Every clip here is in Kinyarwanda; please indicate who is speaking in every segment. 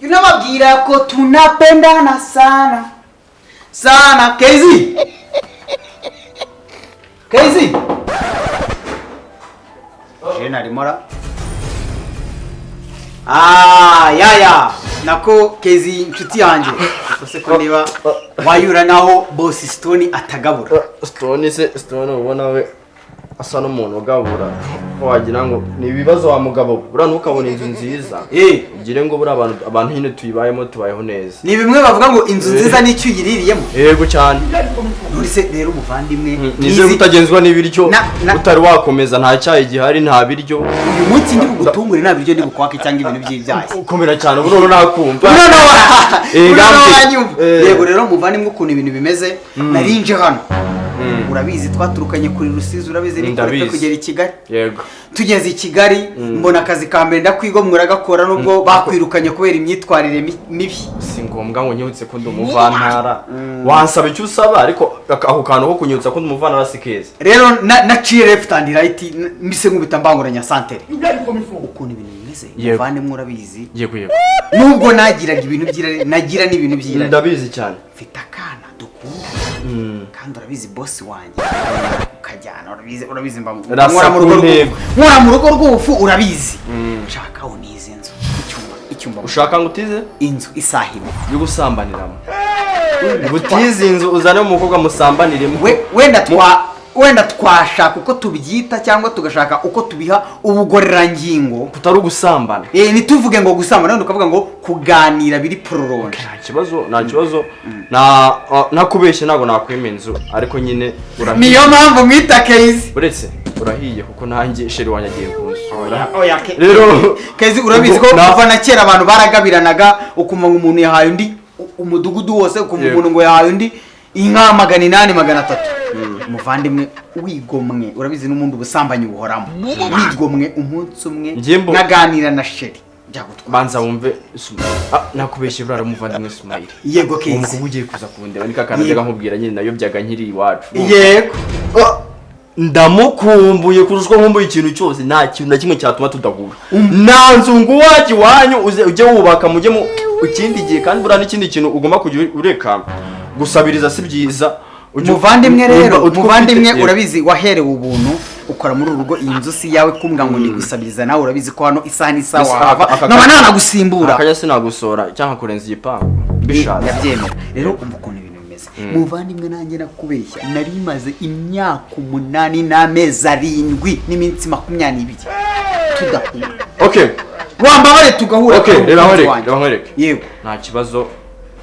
Speaker 1: Unababwira ko tunapendana sana sana. Kezi, Kezi, Jean arimo ra. Ah, yaya nako Kezi, inshuti yanjye, se ko niba wayura naho boss Stone atagabura?
Speaker 2: Stone se, Stone ubona we asa n'umuntu ugabura, wagira ngo ni ibibazo wa mugabo. Buriya ntukabona inzu nziza ugire ngo buriya abantu nyine tuyibayemo, tubayeho neza.
Speaker 1: Ni bimwe bavuga ngo inzu nziza n'icyo uyiririyemo.
Speaker 2: Yego cyane.
Speaker 1: None se rero umuvandimwe,
Speaker 2: Nizere ko utagenzwa n'ibiryo. Utari wakomeza, nta cyayi gihari, nta biryo.
Speaker 1: Uyu munsi ndi bugutungure, nta biryo ndi bukwake cyangwa ibintu by'ibyayi.
Speaker 2: Ukomera cyane, ubu noneho nakumva.
Speaker 1: Noneho
Speaker 2: Ngambye.
Speaker 1: wanyumva. Yego, rero muvandimwe, ukuntu ibintu bimeze, narinje hano, urabizi twaturukanye kuri Rusizi, urabizi ni kure pe.
Speaker 2: Ndabizi.
Speaker 1: Kugera i Kigali,
Speaker 2: Yego.
Speaker 1: tugeze i Kigali mbona akazi ka mbere ndakwigomwa, uragakora nubwo bakwirukanye kubera imyitwarire mibi.
Speaker 2: Si ngombwa ngo nyibutse ko ndi umuvantara. Wansaba icyo usaba, ariko ako kantu ko kunyibutsa ko ndi umuvantara si keza.
Speaker 1: Rero naciye left and right, mbise nkubita mbanguranya santere. Ukuntu ibintu bimeze, muvandimwe, urabizi,
Speaker 2: Yego.
Speaker 1: nubwo nagiraga ibintu by'irari, nagira n'ibintu by'irari.
Speaker 2: Ndabizi cyane.
Speaker 1: Mfite akana dukundana, kandi urabizi boss wanjye ukajyana, urabizi mba
Speaker 2: Rasa
Speaker 1: nkora mu
Speaker 2: ku
Speaker 1: rugo
Speaker 2: ntego.
Speaker 1: rw'ubufu, nkora mu rugo rw'ubufu, urabizi. Nshaka unize inzu, icyumba.
Speaker 2: Ushaka ngo utize?
Speaker 1: Inzu isaha imwe.
Speaker 2: Yo gusambaniramo? Butize inzu uzane umukobwa musambaniremo?
Speaker 1: Wenda twashaka uko tubyita cyangwa tugashaka uko tubiha ubugororangingo.
Speaker 2: Kutari ugusambana.
Speaker 1: Ntituvuge ngo gusambana, wenda ukavuga ngo kuganira biri prolongé.
Speaker 2: Nta kibazo, nta kibazo. Nakubeshye, ntabwo nakwima inzu, ariko nyine urahiye.
Speaker 1: Niyo mpamvu mwita Kezi.
Speaker 2: Uretse urahiye, kuko nanjye chéri wanjye agiye kunsura.
Speaker 1: Oya,
Speaker 2: Rero
Speaker 1: Kezi, urabizi ko kuva na kera abantu baragabiranaga, ukumva ngo umuntu yahaye undi umudugudu wose, ukumva umuntu ngo yahaye undi inka 800, 300. Muvandimwe, wigomwe, urabizi n'ubundi ubusambanyi buhoramo, wigomwe umunsi umwe nkaganira na chéri, byagutwara.
Speaker 2: Banza wumve. Nakubeshye, buriya umuvandimwe Sumayiri,
Speaker 1: Yego,
Speaker 2: uwo
Speaker 1: Kezi.
Speaker 2: mukobwa ugiye kuza kundeba ni kakana najyaga nkubwira nyine nayobyaga nkiri iwacu.
Speaker 1: Yego.
Speaker 2: Ndamukumbuye kurusha uko nkumbuye ikintu cyose. Nta kintu na kimwe cyatuma tudahura. Nta nzu ngo iwacu iwanyu uze ujye wubaka mujye mu ikindi gihe. Kandi buriya n'ikindi kintu ugomba kujya ureka gusabiriza, si byiza.
Speaker 1: Muvandimwe rero,
Speaker 2: utwo
Speaker 1: muvandimwe,
Speaker 2: ufite.
Speaker 1: Urabizi waherewe ubuntu, ukora muri uru rugo, iyi nzu si iyawe kumbwa ngo ndi gusabiriza. Nawe urabizi ko hano isaha n'isaha
Speaker 2: Mbese
Speaker 1: wahava nkaba nanagusimbura.
Speaker 2: Akajya sinagusora cyangwa kurenza igipangu mbishatse.
Speaker 1: Ndabyemera. Rero umva ukuntu ibintu bimeze, muvandimwe, nanjye nakubeshya, nari maze imyaka 8 n'amezi 7 n'iminsi 22 tudahura.
Speaker 2: Okay.
Speaker 1: Wambabare tugahura
Speaker 2: Okay,
Speaker 1: kandi
Speaker 2: reba
Speaker 1: umukunzi
Speaker 2: nkwereke,
Speaker 1: wanjye.
Speaker 2: reba nkwereke.
Speaker 1: Yego.
Speaker 2: Nta kibazo,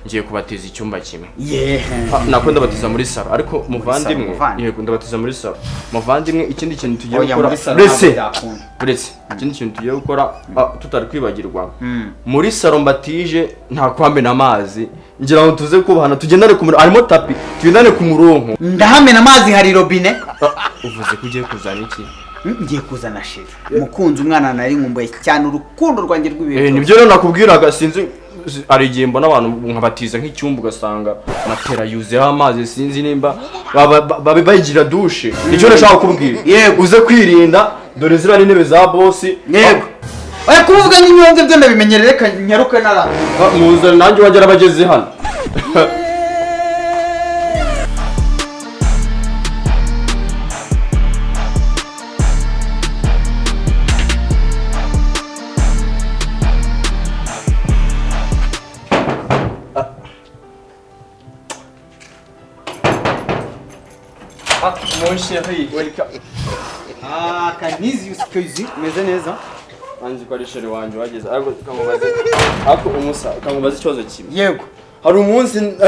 Speaker 2: ngiye kubatiza icyumba kimwe.
Speaker 1: Yehe.
Speaker 2: Nako ndabatiza muri salo, ariko muvandimwe,
Speaker 1: muvandimwe.
Speaker 2: Yego, ndabatiza muri salo. Muvandimwe, ikindi kintu tugiye
Speaker 1: Oya,
Speaker 2: gukora,
Speaker 1: muri salo
Speaker 2: uretse
Speaker 1: ntabwo byakunda.
Speaker 2: uretse ikindi kintu tugiye gukora, tutari kwibagirwa, muri salo mbatije nta kwamena amazi. Ngira ngo tuze kubahana, tugendane ku murongo, harimo tapis, tugendane ku murongo.
Speaker 1: Ndahamena amazi, hari robine.
Speaker 2: Uvuze ko ugiye kuzana iki?
Speaker 1: Ngiye kuzana chéri, mukunzi, umwana nari nkumbuye cyane, urukundo rwanjye rw'ibihe byose.
Speaker 2: Nibyo rero nakubwiraga. Sinzi, hari igihe mbona abantu nkabatiza nk'icyumba, ugasanga matera yuzuyeho amazi, sinzi nimba bayigira douche. Nicyo nashaka kukubwira.
Speaker 1: Yego.
Speaker 2: Uze kwirinda, dore ziriya ni intebe za boss.
Speaker 1: Yego, oya, kuvuga nk'inyonze byo ndabimenyereye, reka nyaruke nara.
Speaker 2: Muzane nanjye wagera abageze hano. Mon chéri, welcome.
Speaker 1: Ah, Kaniziyusi Kezi, umeze neza?
Speaker 2: Anzi ko ari chéri wanjye wageze, ariko kamubaze, ariko umusa kamubaze ikibazo kimwe.
Speaker 1: Yego.
Speaker 2: Hari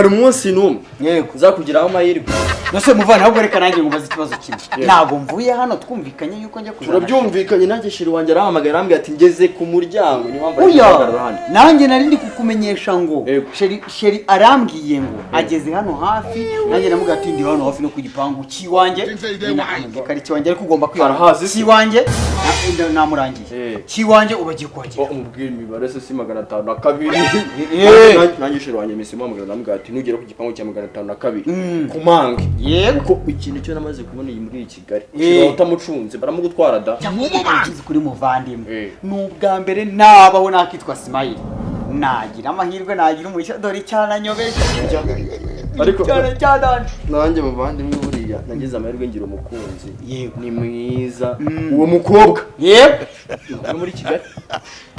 Speaker 2: umunsi n'umwe
Speaker 1: Yego.
Speaker 2: nzakugiraho amahirwe?
Speaker 1: Nose muvana, ahubwo reka nanjye nkubaze ikibazo kimwe. Ntabwo mvuye hano twumvikanye yuko njya kuzana?
Speaker 2: Turabyumvikanye. Nanjye chéri wanjye arahamagara, arambwira ati ngeze ku muryango, niyo mpamvu ari
Speaker 1: Oya,
Speaker 2: guhagarara hano.
Speaker 1: nanjye nari ndi kukumenyesha ngo
Speaker 2: Yego.
Speaker 1: Chéri arambwiye ngo ageze hano hafi, nanjye namubwira ati ndi hano hafi no ku gipangu cy'iwanjye. Namubwiye ko ari ikiwanjye, ariko ugomba kwihana.
Speaker 2: Arahazi se?
Speaker 1: Cy'iwanjye namurangiye. Cy'iwanjye uba agiye kuhagera.
Speaker 2: Oh, umubwira imibare se si 502? Nanjye chéri wanjye mpise muhamagara, ndamubwira ati nugera ku gipangu cya 502 kumange.
Speaker 1: Yego.
Speaker 2: Kuko ikintu cyo namaze kubona iyi muri iyi Kigali, ushobora utamucunze baramugutwara da.
Speaker 1: Ugize kuri muvandimwe,
Speaker 2: Eh.
Speaker 1: ni ubwa mbere nabaho nakitwa Simayili. Nagira amahirwe, nagira umugisha, dore icyananyobeje.
Speaker 2: Ariko
Speaker 1: Icyana cyananje.
Speaker 2: Nanjye muvandimwe, buriya nagize amahirwe ngira umukunzi.
Speaker 1: Yego.
Speaker 2: Ni mwiza uwo mukobwa.
Speaker 1: Yego.
Speaker 2: Ni muri Kigali.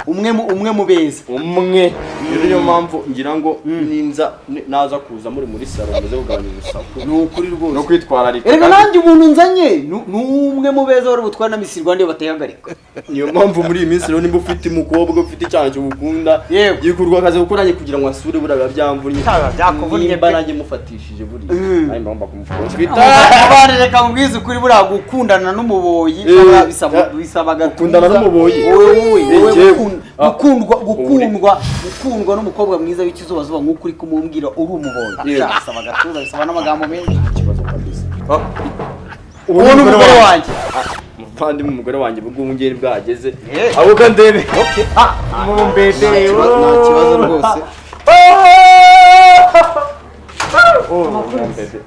Speaker 1: Umwe mu beza.
Speaker 2: Umwe rero, niyo mpamvu ngira ngo ninza naza kuza muri salo, muze kugabanya urusaku
Speaker 1: Ni ukuri rwose.
Speaker 2: no kwitwararika.
Speaker 1: Erega nanjye umuntu nzanye ni umwe mu beza wari butware na Miss Rwanda iyo batayihagarika.
Speaker 2: Niyo mpamvu muri iyi minsi rero, nimba ufite umukobwa, ufite icyaha cy'ugukunda,
Speaker 1: Yego.
Speaker 2: gikorwa akazi gukoranye kugira ngo asure, buriya biba byamvunnye.
Speaker 1: Cyaba byakuvunnye
Speaker 2: Nimba
Speaker 1: pe.
Speaker 2: nanjye mufatishije buriya, nanjye mba ngomba kumufata.
Speaker 1: Abana, reka mubwize ukuri, buriya gukundana n'umuboyi buriya bisaba agatuza.
Speaker 2: Gukundana n'umuboyi?
Speaker 1: Wowe, wowe, wowe.
Speaker 2: Yewe.
Speaker 1: Gukundwa n'umukobwa mwiza w'ikizubazuba nk'uko uri kumubwira, uri umuboyi.
Speaker 2: Yego.
Speaker 1: Bisaba agatuza, bisaba n'amagambo menshi.
Speaker 2: Ikibazo kabisa.
Speaker 1: Uwo ni umugore wanjye.
Speaker 2: Muvandimwe, umugore wanjye ubwo ngeri bwahageze.
Speaker 1: Ahubwo
Speaker 2: ndebe.
Speaker 1: Ah,
Speaker 2: Mumbebe.
Speaker 1: Nta kibazo rwose.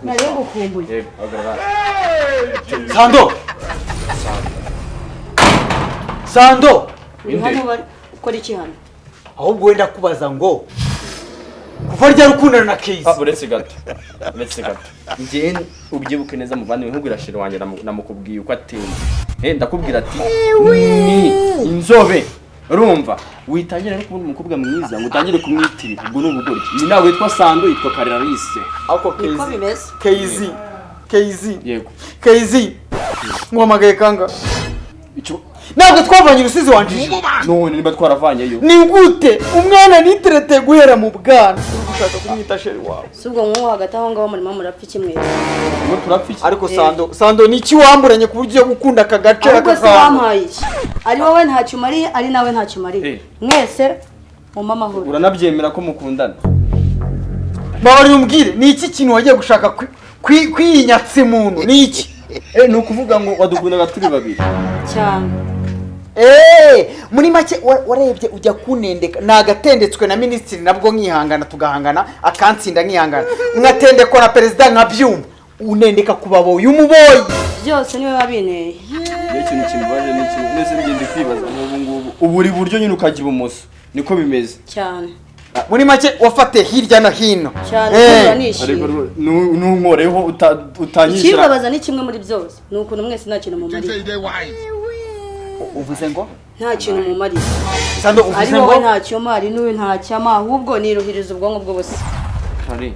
Speaker 3: Nari ngukumbuye.
Speaker 1: Sando, Sando.
Speaker 3: Uri hano ukora iki hano?
Speaker 1: Ahubwo wenda kubaza ngo kuva ryari ukundana na Kezi?
Speaker 2: Uretse gato, uretse gato, njye ubyibuke neza muvandimwe, nkubwira chéri wanjye, namukubwiye uko ateye. Ndakubwira ati ni inzobe. Urumva, witangira no kubona umukobwa mwiza ngo utangire kumwitirira, ubwo ni ubugoryi. Iyi ntabwo yitwa Sando, yitwa Kararise.
Speaker 1: Ako
Speaker 3: Niko
Speaker 1: Kezi.
Speaker 3: bimeze.
Speaker 1: Kezi, Kezi.
Speaker 2: Yego.
Speaker 1: Kezi, nguhamagaye kanga?
Speaker 2: Icyo
Speaker 1: Ntabwo twavanye urusizi wanjije?
Speaker 2: None niba twaravanyeyo.
Speaker 1: Ni gute umwana niterete guhera mu bwana uri gushaka kumwita chéri wawe?
Speaker 3: Si ubwo nk'uwo hagati aho ngaho murimo murapfa iki mwese?
Speaker 2: Ubwo turapfa iki?
Speaker 1: Ariko Sando, Sando, ni iki wamburanye ku buryo ugiye gukunda aka gace,
Speaker 3: Ahubwo
Speaker 1: aka
Speaker 3: se
Speaker 1: kantu?
Speaker 3: wampaye iki? Ari wowe ntacyo umariye, ari nawe ntacyo umariye. Mwese mumpe amahoro.
Speaker 2: Uranabyemera ko mukundana?
Speaker 1: Babarira umbwire, ni iki kintu wagiye gushaka kwiyinyatsa muntu, ni iki?
Speaker 2: Ni ukuvuga ngo wadukundaga turi babiri.
Speaker 3: Cyane.
Speaker 1: Muri make warebye ujya kunendeka, nagatendetswe na minisitiri nabwo nkihangana, tugahangana akantsinda nkihangana, nkatendekwa na perezida nkabyumva, unendeka ku baboyi, umuboyi.
Speaker 3: Byose niwe wabinteye.
Speaker 2: Iyo ikintu kimubaje ni kimwe mwese mugenda kwibaza nk'ubu ngubu, ubu uri buryo nyine ukajya ibumoso, niko bimeze.
Speaker 3: Cyane.
Speaker 1: Muri make wafate hirya no hino.
Speaker 3: Cyane. Kumva nishimye.
Speaker 2: Ariko ntunkoreho utanyishyura.
Speaker 3: Ikibabaza ni kimwe muri byose, ni ukuntu mwese nta kintu mumariye.
Speaker 1: Uvuze ngo?
Speaker 3: Nta kintu mumariye.
Speaker 1: Sando,
Speaker 3: Ari
Speaker 1: uvuze
Speaker 3: wowe
Speaker 1: ngo?
Speaker 3: ntacyo mpa, ari n'uyu ntacyo ampa, ahubwo niruhiriza ubwonko bw'ubusa.
Speaker 2: Kare.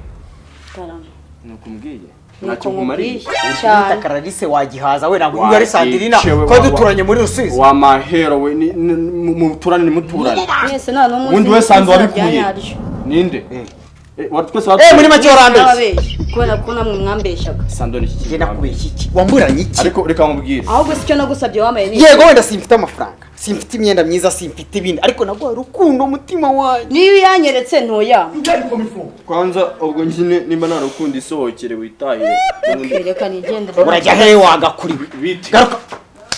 Speaker 3: Karame.
Speaker 2: Nuko umbwiye.
Speaker 3: Nuko
Speaker 2: Ntacyo nkumariye.
Speaker 3: nkubwiye.
Speaker 1: Wita
Speaker 3: Cyane.
Speaker 1: Karalise wagihaza we, ntabwo uyu ari Sandirina
Speaker 2: Wagicewe,
Speaker 1: ko duturanye muri Rusizi.
Speaker 2: Wa mahero we, muturane, nimuturane.
Speaker 3: Mwese nta n'umwe
Speaker 2: Ubundi
Speaker 3: uzi
Speaker 2: we Sando
Speaker 3: izina rya
Speaker 2: wabikuye
Speaker 3: nyaryo.
Speaker 2: Ninde? Twese
Speaker 1: Muri make warambeshye.
Speaker 3: N'ababeshyi kubera ko namwe mwambeshyaga.
Speaker 2: Sando, ni iki
Speaker 1: Njye
Speaker 2: kintu?
Speaker 1: nakubeshya iki? Wamburanye iki?
Speaker 2: Ariko reka nkubwire.
Speaker 3: Ahubwo si icyo nagusabye wambaye ni
Speaker 1: Yego, wenda simfite amafaranga, simfite imyenda myiza, simfite ibindi, ariko naguhaye urukundo, umutima wanjye.
Speaker 3: Niyo uyanyeretse ntuyampa.
Speaker 2: Kwanza ubwo nyine nimba nta rukundo, isohokere witahire. Ubundi
Speaker 3: Reka nigendere.
Speaker 1: Urajya hehe wagakuriwe?
Speaker 2: Bite?
Speaker 1: Garuka,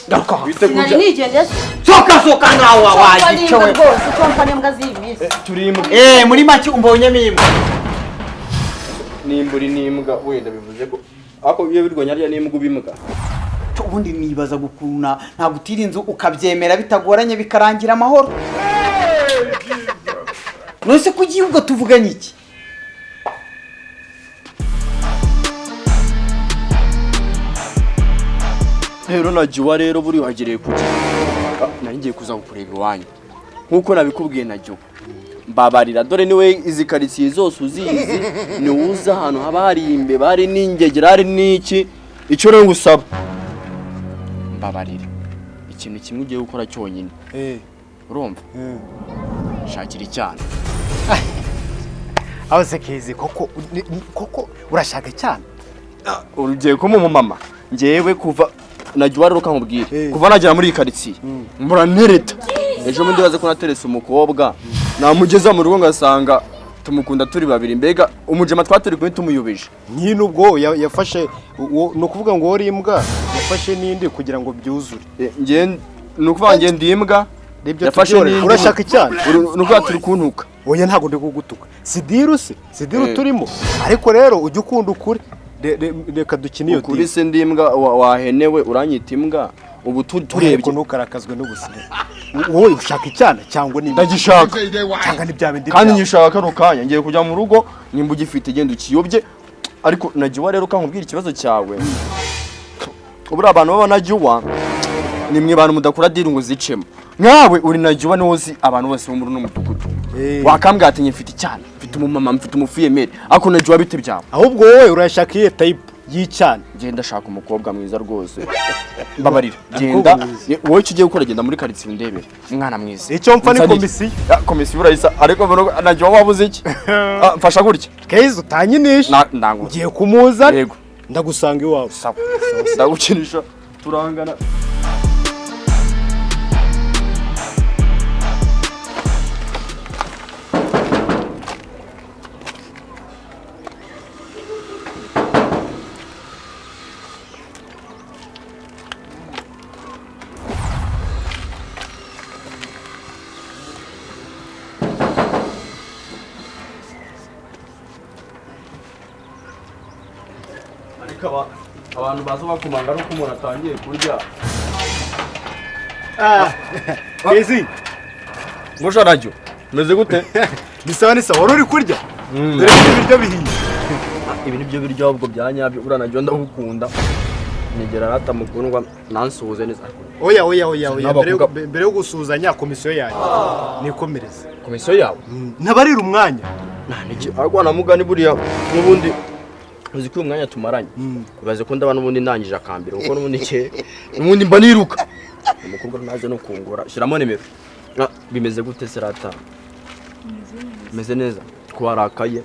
Speaker 1: garuka aha.
Speaker 2: Bite?
Speaker 3: Sinari
Speaker 2: Kujya
Speaker 3: nigendeye se.
Speaker 1: Sohoka, sohoka nkawe
Speaker 3: Icyo mfa
Speaker 1: wagice
Speaker 3: n'imbwa
Speaker 1: we.
Speaker 3: rwose, icyo mfa n'imbwa z'iyi minsi.
Speaker 2: Turi imbwa.
Speaker 1: Muri make umbonyemo imbwa.
Speaker 2: Nimba uri n'imbwa, wenda bivuze ko ariko iyo birwanya ariya n'imbwa uba imbwa.
Speaker 1: Ubundi nibaza gukuna ntabwo utira inzu ukabyemera bitagoranye, bikarangira amahoro. None se kugiye ubwo tuvuganye iki?
Speaker 2: Rero nagiwa rero buri wagereye ku gihe. Nari ngiye kuza kukureba iwanyu nk'uko nabikubwiye. Nagiwa, mbabarira, dore niwe izi karitsiye zose uzizi, ni uzi ahantu haba hari imbeba, hari n'ingegera, hari n'iki. Icyo rero ngusaba, mbabarira, ikintu kimwe ugiye gukora cyonyine. Urumva, shakira icyana.
Speaker 4: Aho se Kezi, koko koko urashaka cyane?
Speaker 2: Ugiye kuba umumama. Ngewe kuva nagiwa rero kankubwire, kuva nagera muri iyi karitsiye murantereta. Ejo bundi baze ko naterese umukobwa, namugeza mu rugo ngasanga tumukunda turi babiri, mbega umujema twaturi kumwe tumuyobije.
Speaker 4: Nyine ubwo yafashe ni ukuvuga ngo wari imbwa yafashe n'indi kugira ngo byuzure.
Speaker 2: Nge ni ukuvuga nge ndi imbwa
Speaker 4: Nibyo.
Speaker 2: yafashe
Speaker 4: Tubyore.
Speaker 2: n'indi.
Speaker 4: Urashaka icyana?
Speaker 2: Ni ukuvuga turi kuntuka.
Speaker 4: Oya, ntabwo ndi kugutuka, si deal se? Si deal turimo? Ariko rero ujye ukunda ukuri. Reka dukine iyo
Speaker 2: Ukuri
Speaker 4: deal.
Speaker 2: se ndi imbwa wahenewe, uranyita imbwa. Ubu
Speaker 4: Turebye
Speaker 2: turebye
Speaker 4: ntukarakazwe n'ubusa. Wowe ushaka icyana cyangwa ni
Speaker 2: Ndagishaka.
Speaker 4: Cyangwa ni bya bindi
Speaker 2: Kandi
Speaker 4: byawe.
Speaker 2: nyishaka kano kanya, ngiye kujya mu rugo, nimba ugifite genda ukiyobye. Ariko Najuwa rero, kankubwira ikibazo cyawe. Ubura abantu baba Najuwa ni mwe bantu mudakora deal ngo zicemo. Nkawe uri Najuwa, niwo uzi abantu bose bo muri uno mudugudu. Wakambwira ati mfite icyana, mfite umumama, mfite umufiyemeri, ariko Najuwa bite byawe?
Speaker 4: Ahubwo wowe urashaka iyihe type y'icyana?
Speaker 2: Genda shaka umukobwa mwiza rwose, mbabarira, genda. Wowe icyo ugiye gukora, genda muri karitsiye undebere umwana mwiza.
Speaker 4: Icyo mpfa ni
Speaker 2: Unzanire.
Speaker 4: Komisiyo.
Speaker 2: Ah, komisiyo urayisa, ariko Najuwa wabuze iki? Ah, mfasha gutya.
Speaker 4: Keza, utanyinisha.
Speaker 2: Ndango.
Speaker 4: Ngiye kumuzana.
Speaker 2: Yego.
Speaker 4: Ndagusanga iwawe.
Speaker 2: Sawa, ndagukinisha turangana. Ariko abantu baza bakomanga ari uko umuntu atangiye kurya.
Speaker 4: Kezi.
Speaker 2: Musha rajyo, meze gute?
Speaker 4: Ni sawa, ni sawa. Wari uri kurya, dore ko ibiryo bihiye.
Speaker 2: Ibi nibyo biryo ahubwo bya nyabyo. Uriya Najyo ndagukunda, negera rata mukundwa, nansuhuze neza.
Speaker 4: Oya, oya, oya, oya.
Speaker 2: N'abakobwa-
Speaker 4: Mbere yo gusuhuzanya, komisiyo yanjye nikomereze.
Speaker 2: Komisiyo yawe?
Speaker 4: Ntabarira umwanya.
Speaker 2: Nta ariko na mugani buriya n'ubundi uzi ko uyu mwanya tumaranye, ibaze ko ndaba n'ubundi ndangije akambere, kuko n'ubundi ke n'ubundi mba niruka, umukobwa ntaze no kungora. Shyiramo nimero. Ah, bimeze gute serata? Bimeze neza ko warakaye?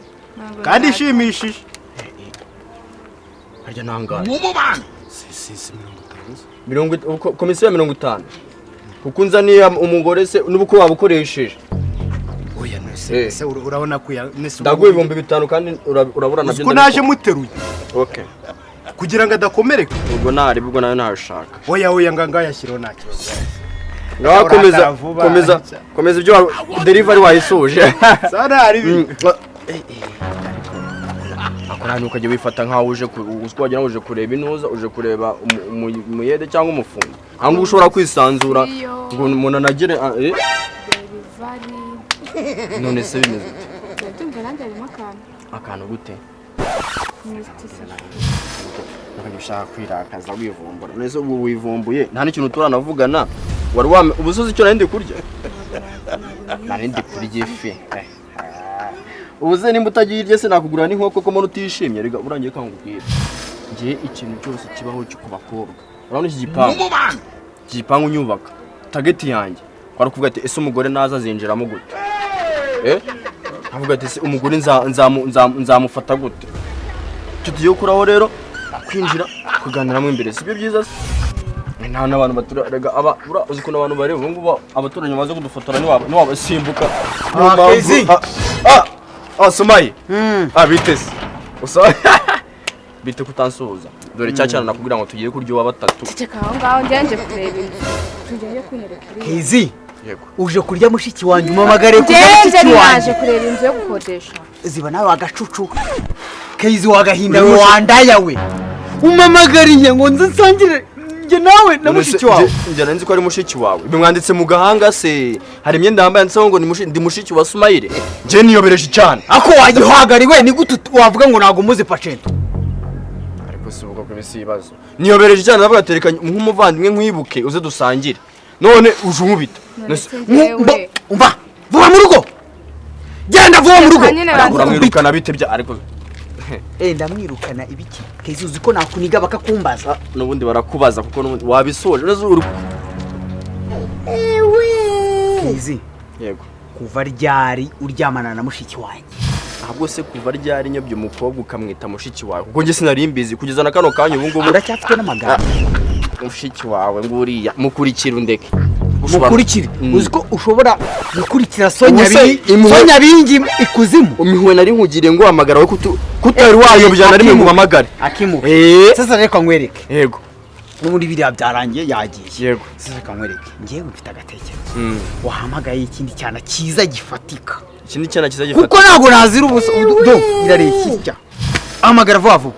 Speaker 4: Kandi ishimishije.
Speaker 2: Harya nangahe?
Speaker 4: Si 50.
Speaker 2: Komisiyo ya 50, kuko unzaniye umugore se n'ubu waba ukoresheje.
Speaker 4: Oya, nese se urabona ko ya nese
Speaker 2: Ndaguha 5000 kandi urabura
Speaker 4: uzi
Speaker 2: nabyo.
Speaker 4: Ko naje muteruye
Speaker 2: Okay.
Speaker 4: kugira ngo adakomereka.
Speaker 2: Ubwo ntari ubwo nayo ntashaka.
Speaker 4: Oya, oya, nga ngayashyiraho, nta kibazo.
Speaker 2: Ngaho komeza.
Speaker 4: Urakara vuba.
Speaker 2: Komeza, komeza ibyo delivery wayisoje.
Speaker 4: Sana hari
Speaker 2: Akora hano ukajya wifata nkaho uje uzi ko wagira ngo uje kureba intuza, uje kureba umuyede cyangwa umufundi, aho ngaho ushobora kwisanzura
Speaker 5: Iyo.
Speaker 2: ngo umuntu anagere
Speaker 5: Delivery.
Speaker 2: None se bimeze ute?
Speaker 5: Ndabyumva nanjye harimo akantu.
Speaker 2: Akantu gute?
Speaker 5: Mwitisi.
Speaker 2: Ukajya ushaka kwirakaza wivumbura neza, ubu wivumbuye nta n'ikintu turanavugana. Wari wame ubu uzi icyo nari ndi kurya? Nari ndi kurya ifi. Ubu se nimba utagiye irya se nakugura n'inkoko ko mbona utishimye? Rega urangiye kangubwira, ngiye ikintu cyose kibaho cyo ku bakobwa. Urabona iki gipangu, iki gipangu nyubaka, target yanjye kwari kuvuga ati ese umugore naza azinjiramo gute? Avuga ati ese umugore nzamufata gute? Icyo tugiye gukuraho rero, kwinjira kuganiramo imbere, sibyo byiza se? Nta n'abantu batura rega aba uzi ukuntu abantu bareba ubu ngubu, abaturanyi baza kudufotora, ntiwabasimbuka. Niyo
Speaker 1: Ah,
Speaker 2: mpamvu-
Speaker 1: Kezi.
Speaker 2: Ah, ah, ah, Sumayi. Ah, bitese usa bite kutansuhuza? Dore cya cyana nakubwira ngo tugiye kurya uwa batatu.
Speaker 5: Ceceka aho ngaho, ngenje kureba inzu. Tugiye kwinyereka iriya.
Speaker 1: Kezi,
Speaker 2: Yego.
Speaker 1: uje kurya mushiki wanjye, umamagare kurya
Speaker 5: Ngenje
Speaker 1: mushiki
Speaker 5: naje
Speaker 1: wanjye.
Speaker 5: kureba inzu yo gukodesha.
Speaker 1: Ziba nawe agacucu. Kezi, wagahinda we, wandaya we, umamagariye ngo nze nsangire njye nawe na mushiki wawe.
Speaker 2: Njye nzi ko ari mushiki wawe, bimwanditse mu gahanga se? Hari imyenda yambaye yanditseho ngo ndi mushiki wa Sumayire. Njye niyobereje cyane.
Speaker 1: Ako wagihwagariwe, ni gute wavuga ngo ntabwo muzi Pacento?
Speaker 2: Ariko si ubwo ko si ibibazo, niyobereje cyane, ndavuga ati reka nk'umuvandimwe nkwibuke uze dusangire, none uje unkubita.
Speaker 5: None se njyewe.
Speaker 1: Umva, vuba mu rugo, genda vuba mu rugo.
Speaker 5: Nyine banza-
Speaker 2: Uramwirukana bite bya ariko?
Speaker 1: Ndamwirukana ibiki? Kezi, uzi ko nakuniga bakakumbaza?
Speaker 2: N'ubundi barakubaza, kuko n'ubundi wabisoje neza uri.
Speaker 1: Kezi.
Speaker 2: Yego.
Speaker 1: Kuva ryari uryamana na mushiki wanjye?
Speaker 2: Ahubwo se kuva ryari nyobye umukobwa ukamwita mushiki wawe? Kuko njye sinari mbizi kugeza na kano kanya ubu ngubu.
Speaker 1: Uracyafite n'amagambo.
Speaker 2: Mushiki wawe nguriya, mukurikira undeke.
Speaker 1: Mukurikire? Uzi ko ushobora gukurikira Sonya
Speaker 2: Ubu se
Speaker 1: Bingi, Sonya Bingi ikuzimu?
Speaker 2: Impuhwe nari nkugiriye ngo uhamagara wowe kutari wayobya na rimwe ngo umpamagare.
Speaker 1: Akimu. Sasa reka nkwereke.
Speaker 2: Yego.
Speaker 1: N'ubundi biriya byarangiye, yagiye.
Speaker 2: Yego.
Speaker 1: Sasa reka nkwereke, ngewe mfite agatekerezo. Wahamagaye ikindi cyana cyiza gifatika.
Speaker 2: Ikindi cyana cyiza gifata?
Speaker 1: Kuko ntabwo nazira ubusa do irareshya itya. Hamagara vuba vuba.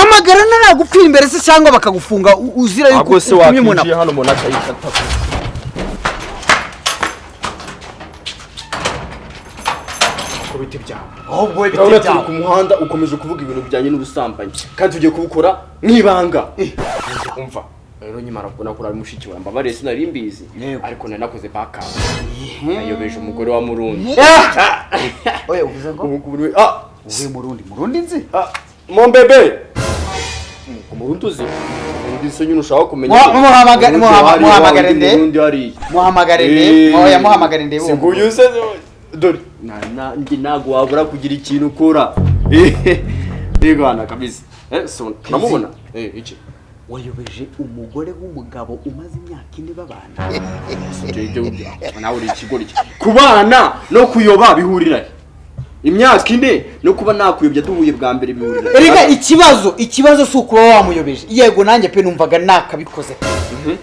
Speaker 1: Guhamagara nagupfira imbere se cyangwa bakagufunga uzira yuko
Speaker 2: Ahubwo se
Speaker 1: utumye umuntu
Speaker 2: wakwinjiye hano umuntu akayikata?
Speaker 1: Ku biti byawe, ahubwo we biti
Speaker 2: Urabona turi
Speaker 1: byawe.
Speaker 2: ku muhanda, ukomeje kuvuga ibintu bijyanye n'ubusambanyi kandi tugiye kubukora nk'ibanga. Umva rero, nkimara kubona ko uri mushiki wawe, mbabariye, sinari mbizi.
Speaker 1: Yego.
Speaker 2: Ariko nari nakoze backup, nayobeje umugore wa Murundi.
Speaker 1: Oya, uvuze ngo
Speaker 2: Ubu ngubu ah.
Speaker 1: Uvuye Murundi? Murundi nzi?
Speaker 2: Ah, mon bébé, Umurundi uzi? Umurundi se nyine ushaka kumenya?
Speaker 1: Muhamagare-
Speaker 2: Umurundi hariya,
Speaker 1: muhamagare
Speaker 2: undi
Speaker 1: nde?
Speaker 2: Murundi hariya.
Speaker 1: Muhamagare nde? Oya, muhamagare ndebe uwo.
Speaker 2: Si nguyu se? Dore njye ntabwo wabura kugira ikintu ukora. Yego kabisa. So uramubona iki?
Speaker 1: Wayobeje umugore w'umugabo umaze imyaka 4 babana?
Speaker 2: Nawe uri ikigoryi. Kubana no kuyoba bihurira he? Imyaka 4 no kuba nakuyobya duhuye bwa mbere bihurira he?
Speaker 1: Erega ikibazo si ukuba wamuyobeje. Yego, nanjye pe numvaga nakabikoze,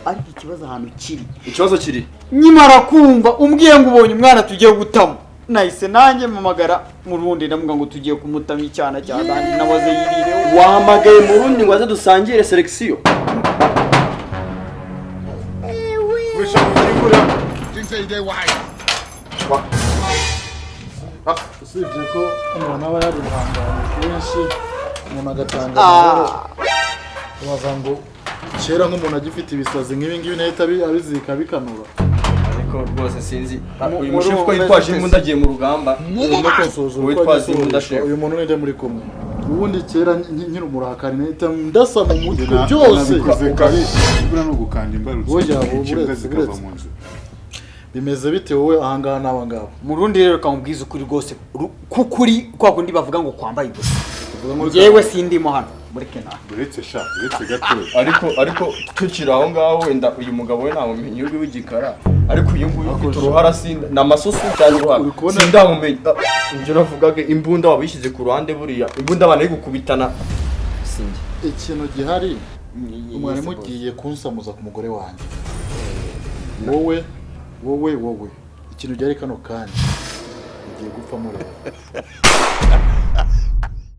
Speaker 1: ariko ikibazo ahantu kiri,
Speaker 2: Ikibazo kiri
Speaker 1: nkimara kumva umbwiye ngo ubonye umwana tugiye gutamo, nahise nanjye mpamagara Murundi, ndamuga ngo tugiye kumutama icyana cya dandi nabaze yirireho.
Speaker 2: Wahamagaye Murundi ngo aze dusangire selection?
Speaker 6: Think say they wise.
Speaker 7: Usibye ko umuntu aba yarihanganye kenshi, umuntu agatanga amahoro, baza ngo kera nk'umuntu agifite ibisazi nk'ibi ngibi nahita abizika bikanura.
Speaker 2: Ariko rwose sinzi uyu
Speaker 1: Muri
Speaker 2: mushefu ko
Speaker 1: ubu
Speaker 2: yitwaje
Speaker 1: umeze
Speaker 2: imbunda agiye mu rugamba.
Speaker 7: Urimo kunsuhuzura uko
Speaker 2: Witwaza imbunda,
Speaker 7: agisuhuzwa.
Speaker 2: shefu.
Speaker 7: Uyu muntu ninde muri kumwe? Ubundi kera nkiri umurakari nahita ndasa mu mutwe byose.
Speaker 6: Nabikoze kare, buriya ni ugukanda imbarutso
Speaker 7: Burya
Speaker 6: imbwa
Speaker 7: buretse,
Speaker 6: zikava
Speaker 7: buretse.
Speaker 6: mu nzu.
Speaker 7: Bimeze bite wowe ahangaha n'aba ngaba?
Speaker 1: Murundi rero, kamubwiza ukuri rwose, kukuri kwa kundi bavuga ngo kwambaye ubusa.
Speaker 7: Tuvuga muri
Speaker 1: Yewe, sindimo hano, mureke nawe.
Speaker 6: Uretse sha, uretse gatoya.
Speaker 2: Ariko tukiri aho ngaho, wenda uyu mugabo we ntamumenye, uyu w'igikara, ariko uyu nguyu ufite uruhara sinda ni amasosi cyangwa uruhara?
Speaker 7: Uri kubona-
Speaker 2: Sindamumenya. Ah, ibyo navugaga, imbunda waba uyishyize ku ruhande, buriya imbunda abantu bari gukubitana sinjye.
Speaker 7: Ikintu gihari, mwari mugiye kunsamuza ku mugore wanjye. Wowe, wowe, wowe, ikintu gihari kano kanya ugiye gupfa mureba.